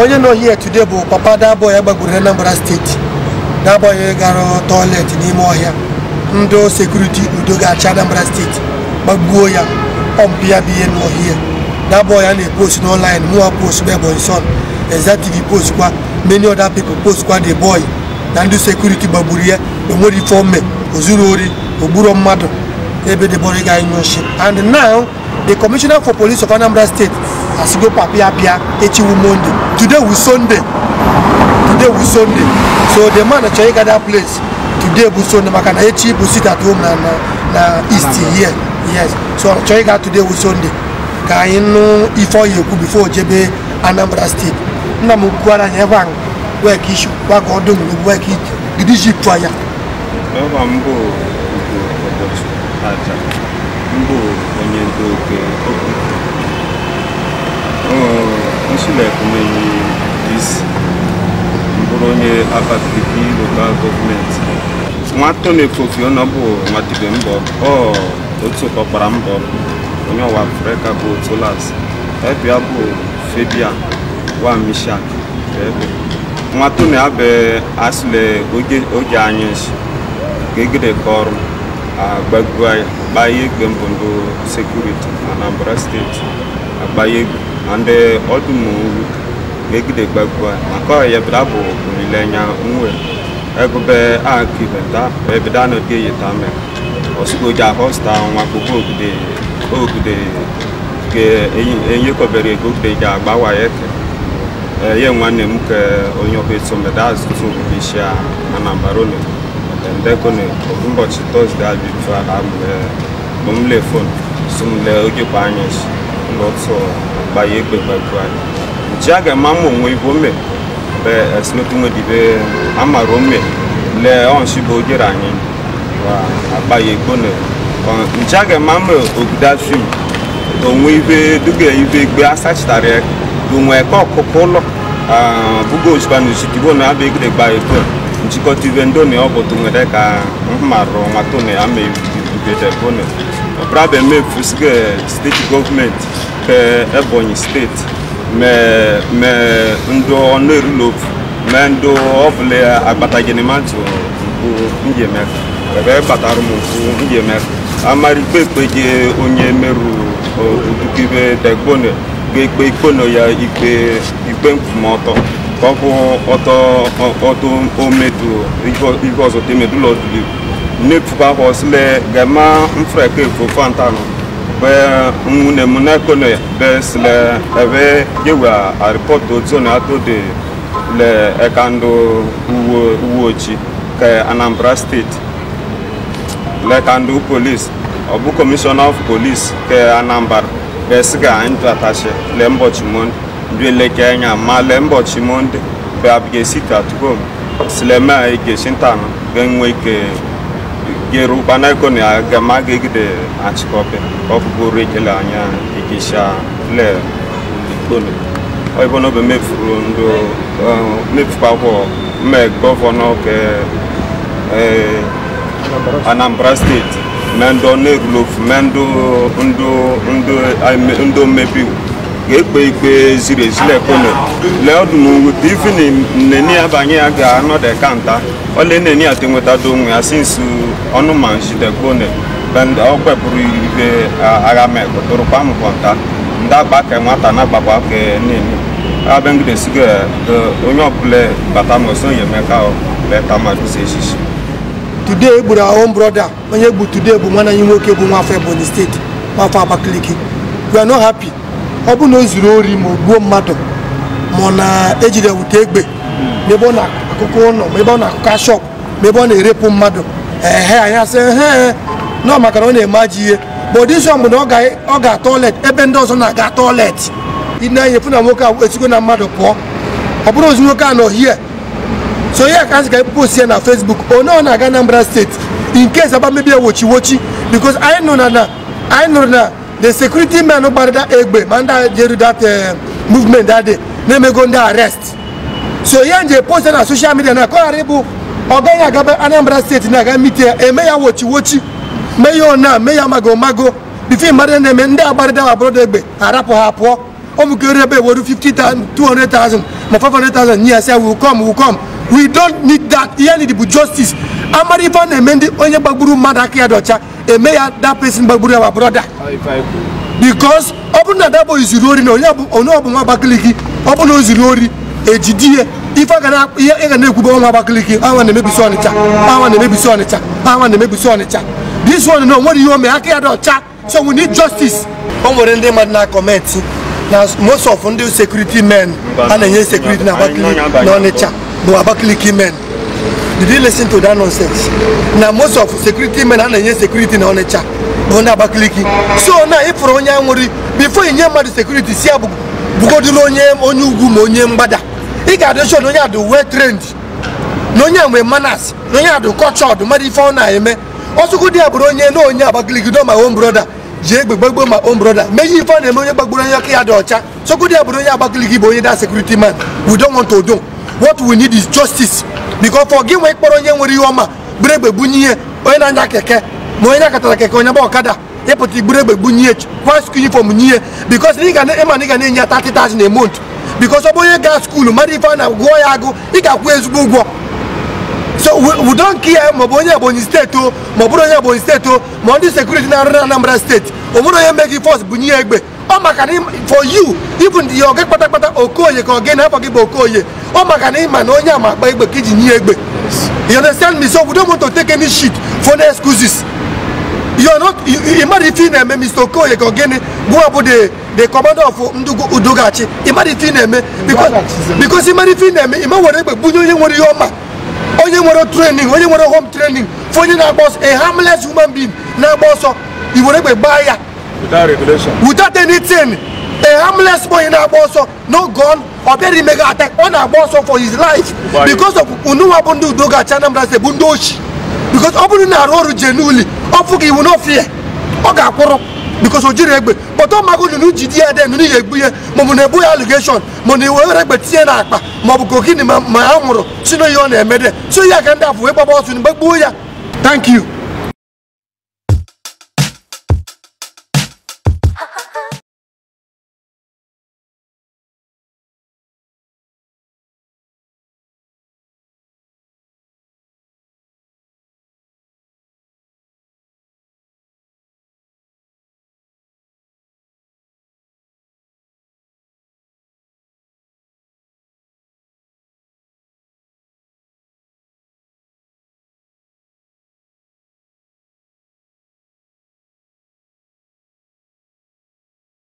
Onye nọ here today bụ papa that boy agbagburu na Anambra State. That boy gara toilet n'ime ọhịa. Ndị security udo ga-achị Anambra State gbagbuo ya, ọmpịa bụ ihe n'ọhịa. That boy a na-epost n'online, mụwa post bụ Ebonyi Sun, Executive post kwa, many other people post kwa the boy. Na ndị security gbagburu ya, o nwere ife ome, o zuru ori, o gburo mmadụ, ebe the boy ga anyụ nshi. And now, the Commissioner for Police of Anambra State asigo papi abịa echi wu Monday. Today we Sunday. Today we Sunday. So the man chọrọ ịga that place today bụ Sunday maka na echi bụ sit at home na East here. Yes. So chọrọ ịga today bụ Sunday. Ka anyị nụ ife ọ ya ekwu before jebe Anambra State. Nna m kwukwara anyị ebe ahụ wee ka isi gwa ka ọdụ m wee ka gidi jipụ ya. Ebe mbụ Ugo ụbọchị aja mbụ onye ndị oke okwu nsulekwumenyi isi mbụrụ onye Abakaliki local gọọmenti nwata na-efofi ọ bụ nwatibe mbọ ọ otu ọkpara mbọ onye ọwa Afrịka bụ otu las ebia bụ Fabian wa Mishak ebe nwata na-abe asịle oge anyị gegide ka ọrụ agbagbuo ya gbaa egbe mbụ ndị sekuriti Anambra Steeti agba egbe na ndị ọdụmwu gegide gbagbuo ya maka ya bịara bụ olileanya nwe egube akibeta ebida na oge yeta me ọsụgoji ahọsta nwa gbogbo ogide ogide ke enye kọbere ego ogide ji agbawa ya eke ye nwanne m ke onye ọbụ etomeda azụtụ obodo isi Anambra one ndekone ụbọchị Tọzdee abịa ala mgbe m le fon so m le oge kwa anya n'otu gbanye egbe gbagbu anyị nchi a ga-ema m onwe ibo ome be esinotunwedibe amara ome le ọnshi bụ ogere anyị agbaye egbo ne nchi a ga-ema m ogide fim onwe ibe duga ibe egbe asachitara ya onwe ka ọkụkọ ụlọ bugo osikwa na abịa egide gba egbe nchịkọta ibe ndị ọ bụ tụnwere ka mmarụ nwatone ama ibedebone ọbụla emefu sige steeti gọọmenti ke Ebonyi steeti mee ndị ọnụ erulofu mee ndị ọbụla agbatagịnị mmadụ mpụ njem ebe gbatara m mpụ njem amara ikpe ekpe gị onye merụ odukibe degbone ga-ekpe ikpono ya ikpe ikpe nkwụmọtọ ka ọ bụ ọtọ ọtọ omedu ihe ọzọ temedu lọdụli nnefukwa ahụ ọsịle ga-ema mfreke efo fantanụ be nwune m n'ekone be sile ebe yewa arịpọtụ otu na atọ dị le eka ndụ uwe ojii ke Anambra Steeti le ka ndụ polis ọ bụ kọmishọna of polis ke Anambra be sịga anyị tatachi le mbọchị Monde ndị eleke anya ma le mbọchị Monde be abịa sit at home silema ege shintanụ ga-enwe ike gerukwa n'ekone aga gegide achịkọpe ọ bụgoro ekele anya egesha le ikpone oyibo n'obe mefuru ndụ mefukwa mme gọvanọ ke Anambra Steeti mee ndị ọna-erulofu mee ndị omebi ga-ekpe ikpe ziri ezi lekone lee ọdụmwute ivi nneni abanye ya ga-anọdụ kanta ole nneni ya tenwetado onwe ya sinsi ọnụ ma njidegbone ọ kpepụrụ ibe agha mekọtụrụkwa mkpọnta ndị agba ke nwata na-agbakwa ke nneni abengidesigo onye ọbụla bata ma oso enyemaka leta mmadụ si eshishi. Today egburu our own brother onye egbu today bụ nwanne anyị nwoke bụ nwafọ Ebonyi Steeti, nwafọ Abakaliki. We are not happy. Ọ bụ na o zuru ori ma o gbuo mmadụ ma ọ na-ejide wute egbe ma ebe ọ na-akụkọ ụlọ ma ebe ọ na-akụka shop ma ebe ọ na-erepụ mmadụ ehe anyị asị ehe nọ maka na ọ na-eme ajọ ihe but this one bụ na ọ ga toilet ebe ndị ọzọ na-aga toilet ị na-enye fụ na nwoke a esigo na mmadụ pụọ ọ bụrụ ozu nwoke a nọ here. So here ka anyị ga-post ya na Facebook onye ọ na-aga Anambra State in case aba mebie wochi wochi because anyị nụrụ na the security men gbara egbe ma ndị jeru that movement that day na-emego ndị arrest. So ihe nje post na social media na ka ọ ghara ịbụ ọ gaghị agaba Anambra Steeti na-aga mite ya eme ya wochi wochi mee ya ona mee ya mago mago bifo mmadụ na-eme ndị agbarịda abụrụda egbe arapụ ha pụọ. Omukere ebe were 50,000, 200,000, ma 500,000 nye ya sị will come, will come. We don't need that. Ihe need bụ justice. Amara ife a na-eme ndị onye gbagburu mmadụ aka ya dị ọcha eme ya that person gbagburu ya wa brother. Because ọ bụrụ na that boy zuru ori na onye ọ bụ nwa Abakaliki, ọ bụrụ na o zuru ori ejide ihe ife ị ga na-ekwube nwa Abakaliki awa na-emebisi Ọnịcha, awa na-emebisi Ọnịcha, awa na-emebisi Ọnịcha. This one no nwere ihe o mee aka ya dị ọcha. So we need justice. O nwere ndị mmadụ na-akọmentị na most of ndị security men a na-enye security na Abakaliki na Ọnịcha bụ Abakaliki men. Did you listen to that nonsense? Na most of security men a na-enye security na Ọnịcha bụ ndị Abakaliki. So na ịfụrụ onye anwụrụ before inye mmadụ security si ya bugodulu onye ugwu ma onye mgbada. Ị ga-adị sure na onye adị well trained, na onye nwe manners, na onye adị cultured, mmadụ ife ọ na-eme. Ọsụkwụ di ya bụrụ onye na onye Abakaliki do my own brother ji egbe gbagbo my own brother mee ihe ife ọ na-eme onye gbagburu onye aka ya dị ọcha. Sokwu di ya bụrụ onye Abakaliki bụ onye da security man. We don't want to do. What we need is justice. Because for gị nwee kpọrọ onye nwere ihe ọma gburu egbe gbunye ihe onye na-anya keke ma onye na-akatara keke onye gba ọkada ịpụta igburu egbe gbunye ihe kwa school uniform nye ihe because ịma na ị ga na-enye ya 30,000 a month. Because ọ bụ onye gaa skuulu mara ife a na-agụọ ya agụ ị ga-akwụ ezigbo ụgwọ. So we don't care ma ọ bụ onye Ebonyi steeti o ma ọ bụrụ onye Ebonyi steeti o ma ndị sekuriti na-arụ na Anambra steeti o nwere onye mee gị force bunye ya egbe. Ọ maka na for you even the oge kpatakpata Okoye ka oge na-afọ gị bụ Okoye ọ maka na ịma na onye ama akpa egbe ka iji nye egbe. You understand me? So we don't want to take any shit for the excuses. You are not ị mara ife ị na-eme Mr. Okoye ka ogene gụọ bụ the commander of Udogachi. Ị mara ife ị na-eme because ị mara ife ị na-eme ị ma were egbe bunye onye nwere ihe ọma, onye nwere training, onye nwere home training for onye na-agba ọsọ, a harmless human being na-agba ọsọ i were egbe gbaa ya without regulation, without anything. A harmless boy na-agba ọsọ, no gun, ọ bịara ime gị attack, ọ na-agba ọsọ for his life because of ununwa bụ ndị Udogachi Anambra State bụ ndị ochi. Because ọ bụrụ na arụ ọrụ genuinely ọ fụ gị iwu no fear ọ ga-akwụrụ because o jiri egbe. But ọ mago nunu jide ya den nunu ya egbu ya maọbụ na-ebu ya allegation ma na iwere egbe tinye n'akpa maọbụ kokini ma a nwụrụ si na ihe ọ na-eme de so ya ka ndị afọ wee gbaba ọsọ mgbe gbuo ya. Thank you.